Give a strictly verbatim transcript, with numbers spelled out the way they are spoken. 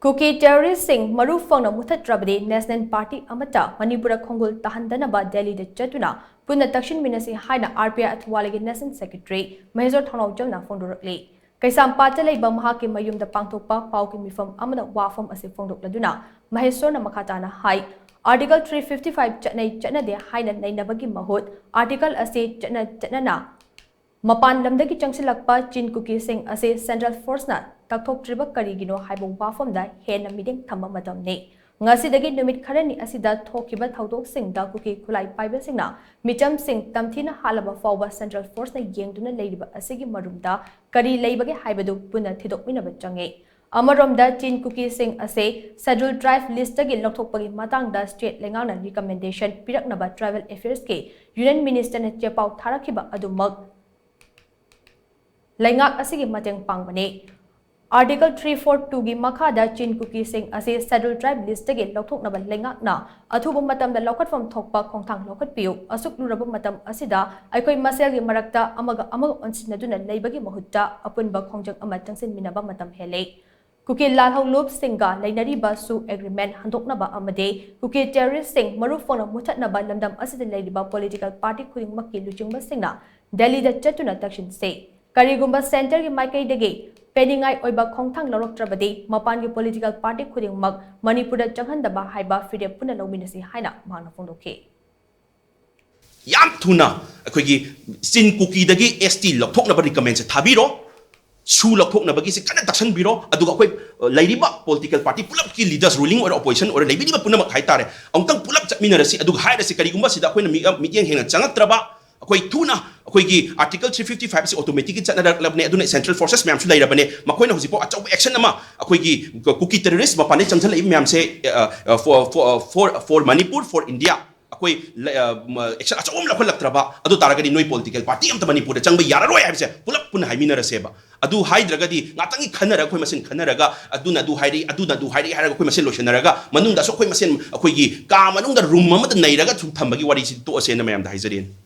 ꯀꯨꯀꯤ ꯇꯦꯔꯣꯔꯤꯁꯁꯤꯡ ꯃꯔꯨ ꯐꯪꯅ ꯃꯨꯊꯠꯇ꯭ꯔꯕꯗꯤ national party ꯑꯃꯠꯇ ꯃꯅꯤꯄꯨꯔꯗ ꯈꯣꯡꯒꯨꯜ ꯇꯥꯍꯟꯗꯅꯕ ꯗꯦꯜꯂꯤꯗ ꯆꯠꯇꯨꯅ ꯄꯨꯟꯅ ꯇꯛꯁꯤꯟꯃꯤꯟꯅꯁꯤ ꯍꯥꯏꯅ ꯑꯥꯔ ꯄꯤ ꯑꯥꯏ ꯑꯊꯋꯥꯂꯥꯒꯤ ꯅꯦꯁꯅꯦꯜ ꯁꯦꯀ꯭ꯔꯦꯇꯔꯤ ꯃꯍꯦꯁꯣꯔ ꯊꯣꯡꯅꯥꯎꯖꯝꯅ ꯐꯣꯡꯗꯣꯔꯛꯂꯤ꯫ ꯀꯩꯁꯥꯝꯄꯥꯠꯇ ꯂꯩꯕ ꯃꯍꯥꯛꯀꯤ ꯃꯌꯨꯝꯗ ꯄꯥꯡꯊꯣꯛꯄ ꯄꯥꯎꯒꯤ ꯃꯤꯐꯝ ꯑꯃꯗ ꯋꯥꯐꯝ ꯑꯁꯤ ꯐꯣꯡꯗꯣꯛꯂꯗꯨꯅ ꯃꯍꯦꯁꯣꯔꯅ ꯃꯈꯥ ꯇꯥꯅ ꯍꯥꯏ, ꯑꯥꯔꯇꯤꯀꯜ ꯊ꯭ꯔꯤ ꯐꯤꯐꯇꯤ ꯐꯥꯏꯚ ꯆꯠꯅꯩ ꯆꯠꯅꯗꯦ ꯍꯥꯏꯅ ꯅꯩꯅꯕꯒꯤ ꯃꯍꯨꯠ ꯑꯥꯔꯇꯤꯀꯜ ꯑꯁꯤ ꯆꯠꯅ ꯆꯠꯅꯅ ꯃꯄꯥꯟ ꯂꯝꯗꯒꯤ ꯆꯪꯁꯤꯜꯂꯛꯄ ꯆꯤꯟ ꯀꯨꯀꯤꯁꯤꯡ ꯑꯁꯤ ꯁꯦꯟꯇ꯭ꯔꯦꯜ ꯐꯣꯔꯁꯅ ꯇꯛꯊꯣꯛꯇ꯭ꯔꯤꯕ ꯀꯔꯤꯒꯤꯅꯣ ꯍꯥꯏꯕ ꯋꯥꯐꯝꯗ ꯍꯦꯟꯅ ꯃꯤꯠꯌꯦꯡ ꯊꯝꯕ ꯃꯇꯝꯅꯤ꯫ ꯉꯁꯤꯗꯒꯤ ꯅꯨꯃꯤꯠ ꯈꯔꯅꯤ ꯑꯁꯤꯗ ꯊꯣꯛꯈꯤꯕ ꯊꯧꯗꯣꯛꯁꯤꯡꯗ ꯀꯨꯀꯤ ꯈꯨꯠꯂꯥꯏ ꯄꯥꯏꯕꯁꯤꯡꯅ ꯃꯤꯆꯝꯁꯤꯡ ꯇꯝꯊꯤꯅ ꯍꯥꯠꯂꯕ ꯐꯥꯎꯕ ꯁꯦꯟꯇ꯭ꯔꯦꯜ ꯐꯣꯔꯁꯅ ꯌꯦꯡꯗꯨꯅ ꯂꯩꯔꯤꯕ ꯑꯁꯤꯒꯤ ꯃꯔꯨꯝꯗ ꯀꯔꯤ ꯂꯩꯕꯒꯦ ꯍꯥꯏꯕꯗꯨ ꯄꯨꯟꯅ ꯊꯤꯗꯣꯛꯃꯤꯟꯅꯕ ꯆꯪꯏ꯫ ꯑꯃꯔꯣꯝꯗ ꯆꯤꯟ ꯀꯨꯀꯤꯁꯤꯡ ꯑꯁꯤ ꯁꯦꯗ꯭ꯌꯨꯜ ꯇ꯭ꯔꯥꯏꯕ ꯂꯤꯁꯇꯒꯤ ꯂꯧꯊꯣꯛꯄꯒꯤ ꯃꯇꯥꯡꯗ ꯁ꯭ꯇꯦꯠ ꯂꯩꯉꯥꯛꯅ ꯔꯤꯀꯃꯦꯟꯗꯦꯁꯟ ꯄꯤꯔꯛꯅꯕ ꯇ꯭ꯔꯥꯏꯕꯦꯜ ꯑꯦꯐꯤꯌꯔꯁꯀꯤ ꯌꯨꯅꯤꯌꯟ ꯃꯤꯅꯤꯁꯇꯔꯅ ꯆꯦꯄꯥꯎ ꯊꯥꯔꯛꯈꯤꯕ ꯑꯗꯨꯃꯛ ꯂꯩꯉꯥꯛ ꯑꯁꯤꯒꯤ ꯃꯇꯦꯡ ꯄꯥꯡꯕꯅꯤ꯫ ꯑꯥꯔꯇꯤꯀꯜ ꯊ꯭ꯔꯤ ꯐꯣꯔ ꯇꯨꯒꯤ ꯃꯈꯥꯗ ꯆꯤꯟ ꯀꯨꯀꯤꯁꯤꯡ ꯑꯁꯤ ꯁꯦꯗ꯭ꯌꯨꯜ ꯇ꯭ꯔꯥꯏꯕ ꯂꯤꯁꯇꯒꯤ ꯂꯧꯊꯣꯛꯅꯕ ꯂꯩꯉꯥꯛꯅ ꯑꯊꯨꯕ ꯃꯇꯝꯗ ꯂꯧꯈꯠꯐꯝ ꯊꯣꯛꯄ ꯈꯣꯡꯊꯥꯡ ꯂꯧꯈꯠꯄꯤꯌꯨ꯫ ꯑꯁꯨꯛ ꯂꯨꯔꯕ ꯃꯇꯝ ꯑꯁꯤꯗ ꯑꯩꯈꯣꯏ ꯃꯁꯦꯜꯒꯤ ꯃꯔꯛꯇ ꯑꯃꯒ ꯑꯃꯒ ꯑꯣꯟꯁꯤꯟꯅꯗꯨꯅ ꯂꯩꯕꯒꯤ ꯃꯍꯨꯠꯇ ꯑꯄꯨꯟꯕ ꯈꯣꯡꯖꯪ ꯑꯃ ꯆꯪꯁꯤꯟꯃꯤꯟꯅꯕ ꯃꯇꯝ ꯍꯦꯜꯂꯦ꯫ ꯀꯨꯀꯤ ꯂꯥꯜꯍꯧꯂꯨꯞꯁꯤꯡꯒ ꯂꯩꯅꯔꯤꯕ ꯁꯨ ꯑꯦꯒ꯭ꯔꯤꯃꯦꯟ ꯍꯟꯗꯣꯛꯅꯕ ꯑꯃꯗꯤ ꯀꯨꯀꯤ ꯇꯦꯔꯣꯔꯤꯁꯁꯤꯡ ꯃꯔꯨ ꯐꯪꯅ ꯃꯨꯊꯠꯅꯕ ꯂꯝꯗꯝ ꯑꯁꯤꯗ ꯂꯩꯔꯤꯕ ꯄꯣꯂꯤꯇꯤꯀꯦꯜ ꯄꯥꯔꯇꯤ ꯈꯨꯗꯤꯡꯃꯛꯀꯤ ꯂꯨꯆꯤꯡꯕꯁꯤꯡꯅ ꯗꯦꯜꯂꯤꯗ ꯆꯠꯇꯨꯅ ꯇꯛꯁꯤꯟꯁꯤ꯫ ꯀꯔꯤꯒꯨꯝꯕ ꯁꯦꯟꯇꯔꯒꯤ ꯃꯥꯏꯀꯩꯗꯒꯤ ꯄꯦꯟꯅꯤꯡꯉꯥꯏ ꯑꯣꯏꯕ ꯈꯣꯡꯊꯥꯡ ꯂꯧꯔꯛꯇ꯭ꯔꯕꯗꯤ ꯃꯄꯥꯟꯒꯤ ꯄꯣꯂꯤꯇꯤꯀꯦꯜ ꯄꯥꯔꯇꯤ ꯈꯨꯗꯤꯡꯃꯛ ꯃꯅꯤꯄꯨꯔꯗ ꯆꯪꯍꯟꯗꯕ ꯍꯥꯏꯕ ꯐꯤꯔꯦꯞ ꯄꯨꯟꯅ ꯂꯧꯃꯤꯟꯅꯁꯤ ꯍꯥꯏꯅ ꯃꯍꯥꯛꯅ ꯐꯣꯡꯗꯣꯛꯈꯤ꯫ ꯌꯥꯝ ꯊꯨꯅ ꯑꯩꯈꯣꯏꯒꯤ ꯆꯤꯟ ꯀꯨꯀꯤꯗꯒꯤ ꯑꯦꯁ ꯇꯤ ꯂꯧꯊꯣꯛꯅꯕ ꯔꯤꯀꯃꯦꯟꯁꯦ ꯊꯥꯕꯤꯔꯣ꯫ ꯁꯨ ꯂꯧꯊꯣꯛꯅꯕꯒꯤꯁꯤ ꯀꯟꯅ ꯇꯛꯁꯟꯕꯤꯔꯣ꯫ ꯑꯗꯨꯒ ꯑꯩꯈꯣꯏ, ꯑ, ꯂꯩꯔꯤꯕ ꯄꯣꯂꯤꯇꯤꯀꯦꯜ ꯄꯥꯔꯇꯤ ꯄꯨꯂꯞꯀꯤ ꯂꯤꯗꯔꯁ, ꯔꯨꯂꯤꯡ ꯑꯣꯏꯔꯣ ꯑꯣꯄꯣꯖꯤꯁꯟ ꯑꯣꯏꯔꯣ, ꯂꯩꯕꯤꯔꯤꯕ ꯄꯨꯝꯅꯃꯛ ꯍꯥꯏꯇꯥꯔꯦ, ꯑꯃꯨꯛꯇꯪ ꯄꯨꯂꯞ ꯆꯠꯃꯤꯟꯅꯔꯁꯤ꯫ ꯑꯗꯨꯒ ꯍꯥꯏꯔꯁꯤ, ꯀꯔꯤꯒꯨꯝꯕ ꯁꯤꯗ ꯑꯩꯈꯣꯏꯅ ꯃꯤ-, ꯃꯤꯠꯌꯦꯡ ꯍꯦꯟꯅ ꯆꯪꯉꯛꯇ꯭ꯔꯕ, ꯑꯩꯈꯣꯏ ꯊꯨꯅ ꯑꯩꯈꯣꯏꯒꯤ ꯑꯥꯔꯇꯤꯀꯜ ꯊ꯭ꯔꯤ ꯐꯤꯐꯇꯤ ꯐꯥꯏꯚ ꯑꯁꯤ ꯑꯣꯇꯣꯃꯦꯇꯤꯛꯀꯤ ꯆꯠꯅꯔꯛꯂꯕꯅꯦ꯫ ꯑꯗꯨꯅ ꯁꯦꯟꯇ꯭ꯔꯦꯜ ꯐꯣꯔꯁꯦꯁ ꯃꯌꯥꯝꯁꯨ ꯂꯩꯔꯕꯅꯦ, ꯃꯈꯣꯏꯅ ꯍꯧꯖꯤꯛꯐꯥꯎ ꯑꯆꯧꯕ ꯑꯦꯛꯁꯟ ꯑꯃ ꯑꯩꯈꯣꯏꯒꯤ ꯀꯨꯀꯤ ꯇꯦꯔꯣꯔꯤꯁ ꯃꯄꯥꯟꯗꯒꯤ ꯆꯪꯁꯤꯜꯂꯛꯏꯕ ꯃꯌꯥꯝꯁꯦ, ꯑ, ꯑ, for, for, for, for Manipur, for India, ꯑꯩꯈꯣꯏ ꯂ-, ꯑ, ꯃ-, ꯑꯦꯛꯁꯟ ꯑꯆꯧꯕ ꯑꯃ ꯂꯧꯈꯠꯂꯛꯇ꯭ꯔꯕ ꯑꯗꯨ ꯇꯥꯔꯒꯗꯤ ꯅꯣꯏ ꯄꯣꯂꯤꯇꯤꯀꯦꯜ ꯄꯥꯔꯇꯤ ꯑꯃꯇ ꯃꯅꯤꯄꯨꯔꯗ ꯆꯪꯕ ꯌꯥꯔꯔꯣꯏ ꯍꯥꯏꯕꯁꯦ ꯄꯨꯂꯞ ꯄꯨꯟꯅ ꯍꯥꯏꯃꯤꯟꯅꯔꯁꯦꯕ꯫ ꯑꯗꯨ ꯍꯥꯏꯗ꯭ꯔꯒꯗꯤ ꯉꯥꯛꯇꯪꯒꯤ ꯈꯟꯅꯔꯒ, ꯑꯩꯈꯣꯏ ꯃꯁꯦꯟ ꯈꯟꯅꯔꯒ, ꯑꯗꯨꯅ ꯑꯗꯨ ꯍꯥꯏꯔꯤ, ꯑꯗꯨꯅ ꯑꯗꯨ ꯍꯥꯏꯔꯤ ꯍꯥꯏꯔꯒ ꯑꯩꯈꯣꯏ ꯃꯁꯦꯟ ꯂꯣꯏꯁꯤꯟꯅꯔꯒ, ꯃꯅꯨꯡꯗꯁꯨ ꯑꯩꯈꯣꯏ ꯃꯁꯦꯟ ꯑꯩꯈꯣꯏꯒꯤ ꯀꯥ ꯃꯅꯨꯡꯗ ꯔꯨꯝ ꯑꯃꯗ ꯅꯩꯔꯒ ꯁꯨꯝ ꯊꯝꯕꯒꯤ ꯋꯥꯔꯤꯁꯤ ꯇꯣꯛꯑꯁꯦꯅ ꯃꯌꯥꯝꯗ ꯍꯥꯏꯖꯔꯤꯅꯤ꯫